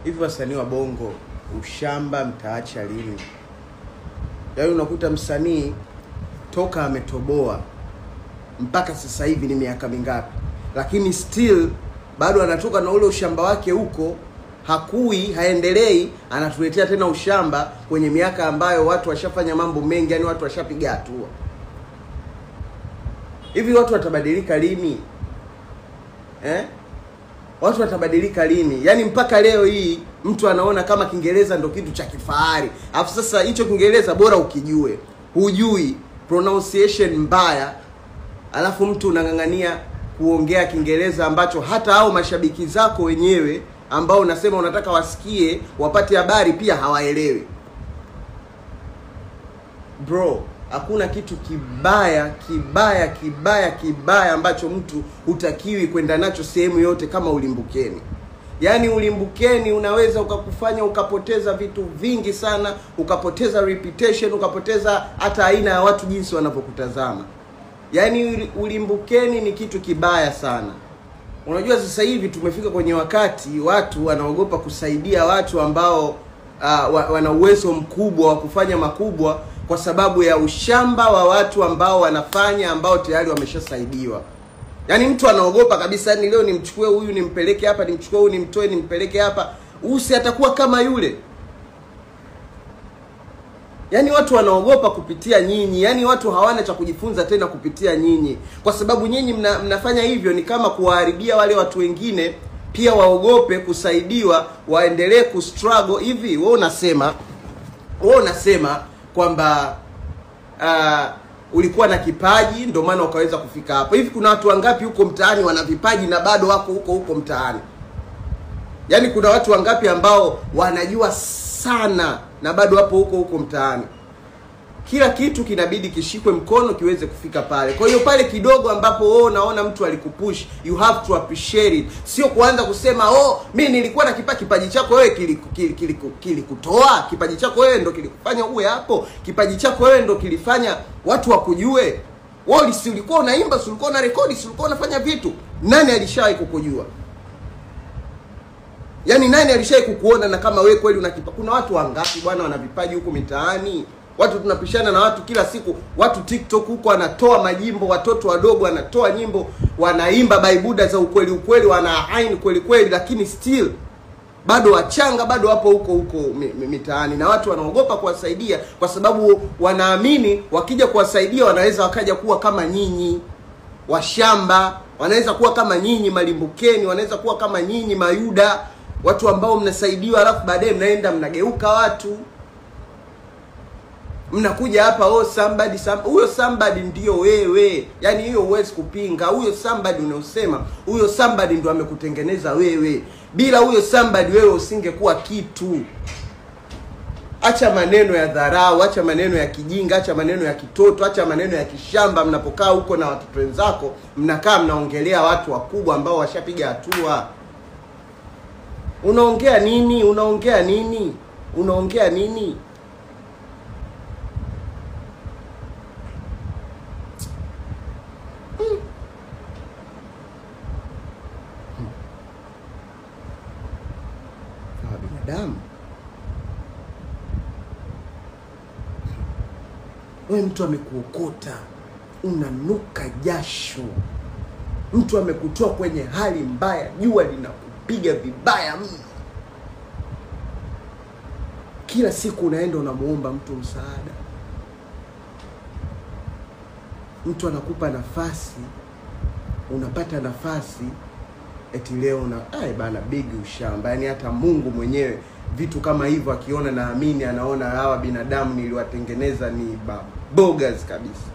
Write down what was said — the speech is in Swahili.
Hivi wasanii wa Bongo ushamba mtaacha lini? Yaani unakuta msanii toka ametoboa mpaka sasa hivi ni miaka mingapi, lakini still bado anatoka na ule ushamba wake huko, hakui, haendelei, anatuletea tena ushamba kwenye miaka ambayo watu washafanya mambo mengi, yani watu washapiga hatua. Hivi watu watabadilika lini? Watu watabadilika lini? Yaani mpaka leo hii mtu anaona kama Kiingereza ndo kitu cha kifahari. Alafu sasa hicho Kiingereza bora ukijue. Hujui pronunciation mbaya, alafu mtu unang'ang'ania kuongea Kiingereza ambacho hata hao mashabiki zako wenyewe ambao unasema unataka wasikie, wapate habari pia hawaelewi. Bro, hakuna kitu kibaya kibaya kibaya kibaya ambacho mtu hutakiwi kwenda nacho sehemu yote kama ulimbukeni. Yaani ulimbukeni unaweza ukakufanya ukapoteza vitu vingi sana, ukapoteza reputation, ukapoteza hata aina ya watu jinsi wanavyokutazama. Yaani ulimbukeni ni kitu kibaya sana. Unajua sasa hivi tumefika kwenye wakati watu wanaogopa kusaidia watu ambao wana uwezo mkubwa wa kufanya makubwa kwa sababu ya ushamba wa watu ambao wanafanya ambao tayari wameshasaidiwa. Yaani mtu anaogopa kabisa, yani leo nimchukue huyu nimpeleke hapa, nimchukue huyu nimtoe nimpeleke hapa, usi atakuwa kama yule. Yaani watu wanaogopa kupitia nyinyi, yaani watu hawana cha kujifunza tena kupitia nyinyi. Kwa sababu nyinyi mnafanya hivyo ni kama kuwaharibia wale watu wengine pia waogope kusaidiwa, waendelee kustruggle. Hivi wewe unasema kwamba ulikuwa na kipaji ndio maana ukaweza kufika hapo. Hivi kuna watu wangapi huko mtaani wana vipaji na bado wako huko huko mtaani? Yaani kuna watu wangapi ambao wanajua sana na bado wapo huko huko mtaani? Kila kitu kinabidi kishikwe mkono kiweze kufika pale. Kwa hiyo pale kidogo ambapo wewe unaona mtu alikupush, you have to appreciate it. Sio kuanza kusema oh, mimi nilikuwa na kipaji. Kipaji chako wewe kilikutoa, kipaji chako wewe ndo kilikufanya uwe hapo, kipaji chako wewe ndo kilifanya watu wakujue. Wewe si ulikuwa unaimba, si ulikuwa unarekodi, si ulikuwa unafanya vitu. Nani alishawahi kukujua? Yaani nani alishawahi kukuona na kama wewe kweli una kipaji? Kuna watu wangapi bwana wana vipaji huko mitaani? Watu tunapishana na watu kila siku, watu TikTok huko wanatoa majimbo, watoto wadogo wanatoa nyimbo, wanaimba baibuda za ukweli ukweli, wana aini kweli kweli, lakini still bado wachanga, bado wapo huko huko mitaani, na watu wanaogopa kuwasaidia kwa sababu wanaamini wakija kuwasaidia wanaweza wakaja kuwa kama nyinyi washamba, wanaweza kuwa kama nyinyi malimbukeni, wanaweza kuwa kama nyinyi mayuda, watu ambao mnasaidiwa alafu baadaye mnaenda mnageuka watu. Mnakuja hapa oh somebody, huyo somebody ndio wewe. Yaani hiyo huwezi kupinga. Huyo somebody unaosema, huyo somebody ndio amekutengeneza wewe. Bila huyo somebody wewe usingekuwa kitu. Acha maneno ya dharau, acha maneno ya kijinga, acha maneno ya kitoto, acha maneno ya kishamba. Mnapokaa huko na watoto wenzako, mnakaa mnaongelea watu wakubwa ambao washapiga hatua. Unaongea nini? Unaongea nini? Unaongea nini? Binadamu. Wewe mtu amekuokota, unanuka jasho. Mtu amekutoa kwenye hali mbaya, jua linakupiga vibaya mno. Kila siku unaenda unamuomba mtu msaada. Mtu anakupa nafasi, unapata nafasi, eti leo na ai bana big ushamba. Yaani hata Mungu mwenyewe vitu kama hivyo akiona, naamini anaona hawa binadamu niliwatengeneza ni bogas kabisa.